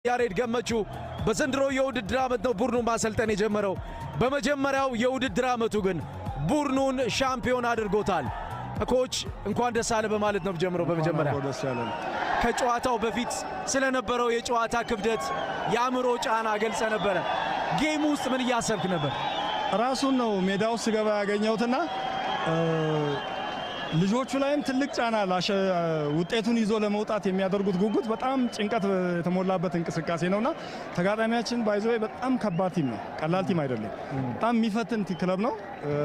ያሬድ ገመቹ በዘንድሮ የውድድር ዓመት ነው ቡድኑን ማሰልጠን የጀመረው። በመጀመሪያው የውድድር ዓመቱ ግን ቡድኑን ሻምፒዮን አድርጎታል። Coach፣ እንኳን ደስ አለህ በማለት ነው የምጀምረው። በመጀመሪያ ደስ ያለን። ከጨዋታው በፊት ስለነበረው የጨዋታ ክብደት፣ የአእምሮ ጫና ገልጸህ ነበረ። Game ውስጥ ምን እያሰብክ ነበር? ራሱን ነው ሜዳ ውስጥ ስገባ ያገኘሁትና ልጆቹ ላይም ትልቅ ጫና አለ። ውጤቱን ይዞ ለመውጣት የሚያደርጉት ጉጉት በጣም ጭንቀት የተሞላበት እንቅስቃሴ ነውና ተጋጣሚያችን by the way በጣም ከባድ team ነው። ቀላል team አይደለም። በጣም የሚፈትን ክለብ ነው።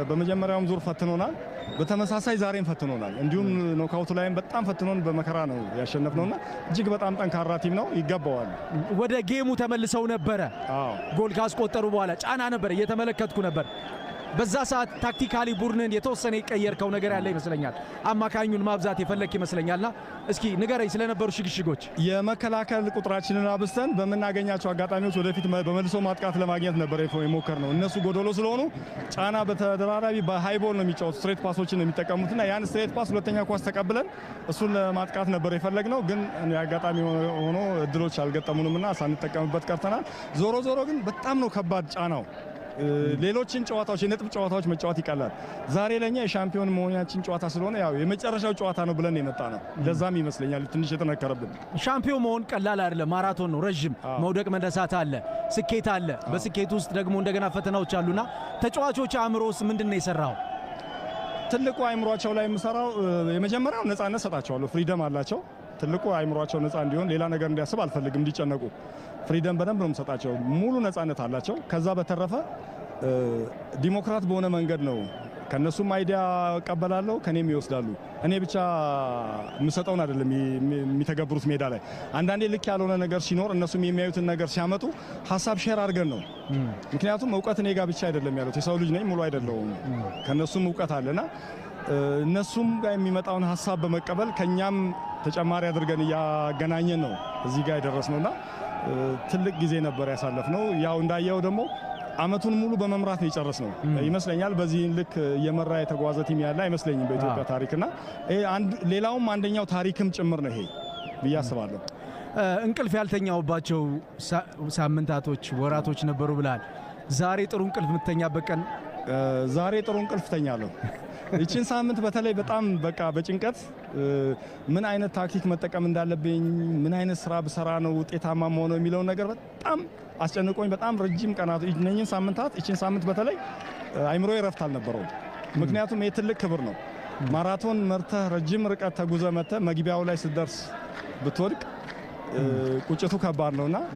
በመጀመሪያውም ዙር ፈትኖናል። በተመሳሳይ ዛሬም ፈትኖናል። እንዲሁም knockout ኡ ላይም በጣም ፈትኖን በመከራ ነው ያሸነፍነውና እጅግ በጣም ጠንካራ team ነው። ይገባዋል። ወደ game ኡ ተመልሰው ነበረ። አዎ። ጎል ካስቆጠሩ በኋላ ጫና ነበር፣ እየተመለከትኩ ነበር። በዛ ሰዓት tactically ቡድንን የተወሰነ የቀየርከው ነገር ያለ ይመስለኛል። አማካኙን ማብዛት የፈለክ ይመስለኛልና እስኪ ንገረኝ ስለነበሩ ሽግሽጎች። የመከላከል ቁጥራችንን አብዝተን በምናገኛቸው አጋጣሚዎች ወደፊት በመልሶ ማጥቃት ለማግኘት ነበር የሞከርነው። እነሱ ጎዶሎ ስለሆኑ ጫና በተደራራቢ በ high ball ነው የሚጫወቱ፣ straight pass ኦችን ነው የሚጠቀሙትና ያን straight pass ሁለተኛ ኳስ ተቀብለን እሱን ለማጥቃት ነበር የፈለግነው። ግን አጋጣሚ ሆኖ እድሎች አልገጠሙንምና ሳንጠቀምበት ቀርተናል። ዞሮ ዞሮ ግን በጣም ነው ከባድ ጫናው። ሌሎችን ጨዋታዎች የነጥብ ጨዋታዎች መጫወት ይቀላል። ዛሬ ለኛ የሻምፒዮን መሆናችን ጨዋታ ስለሆነ ያው የመጨረሻው ጨዋታ ነው ብለን የመጣነው። ለዛም ይመስለኛል ትንሽ የጠነከረብን። ሻምፒዮን መሆን ቀላል አይደለም። ማራቶን ነው፣ ረዥም መውደቅ መነሳት አለ፣ ስኬት አለ። በስኬት ውስጥ ደግሞ እንደገና ፈተናዎች አሉና ተጫዋቾች አእምሮ ውስጥ ምንድን ነው የሰራው? ትልቁ አይምሯቸው ላይ የምሰራው የመጀመሪያው ነፃነት ሰጣቸዋለሁ። Freedom አላቸው። ትልቁ አይምሯቸው ነፃ እንዲሆን፣ ሌላ ነገር እንዲያስብ አልፈልግም፣ እንዲጨነቁ። Freedom በደንብ ነው የምሰጣቸው። ሙሉ ነፃነት አላቸው። ከዛ በተረፈ ዲሞክራት በሆነ መንገድ ነው፣ ከነሱም idea እቀበላለሁ፣ ከኔም ይወስዳሉ። እኔ ብቻ የምሰጠውን አይደለም የሚተገብሩት ሜዳ ላይ። አንዳንዴ ልክ ያልሆነ ነገር ሲኖር እነሱም የሚያዩትን ነገር ሲያመጡ ሀሳብ share አድርገን ነው። ምክንያቱም እውቀት እኔ ጋር ብቻ አይደለም ያሉት፣ የሰው ልጅ ነኝ፣ ሙሉ አይደለሁም። ከነሱም እውቀት አለና እነሱም ጋር የሚመጣውን ሀሳብ በመቀበል ከኛም ተጨማሪ አድርገን እያገናኘን ነው እዚህ ጋር የደረስነውና ትልቅ ጊዜ ነበር ያሳለፍነው። ያው እንዳየው ደግሞ አመቱን ሙሉ በመምራት ነው የጨረስነው ይመስለኛል። በዚህ ልክ እየመራ የተጓዘ team ያለ አይመስለኝም በኢትዮጵያ ታሪክና ሌላውም አንደኛው ታሪክም ጭምር ነው ይሄ ብዬ አስባለሁ። እንቅልፍ ያልተኛሁባቸው ሳምንታቶች፣ ወራቶች ነበሩ ብለሃል። ዛሬ ጥሩ እንቅልፍ የምተኛበት ቀን? ዛሬ ጥሩ እንቅልፍ ተኛለሁ። ይችን ሳምንት በተለይ በጣም በቃ በጭንቀት ምን አይነት ታክቲክ መጠቀም እንዳለብኝ፣ ምን አይነት ስራ ብሰራ ነው ውጤታማ የምሆነው የሚለውን ነገር በጣም አስጨንቆኝ በጣም ረጅም ቀናት እነኝን ሳምንታት፣ ይችን ሳምንት በተለይ አይምሮ ረፍት አልነበረውም። ምክንያቱም ይህ ትልቅ ክብር ነው። ማራቶን መርተህ፣ ረጅም ርቀት ተጉዘህ መጥተህ መግቢያው ላይ ስትደርስ ብትወድቅ ቁጭቱ ከባድ ነውና።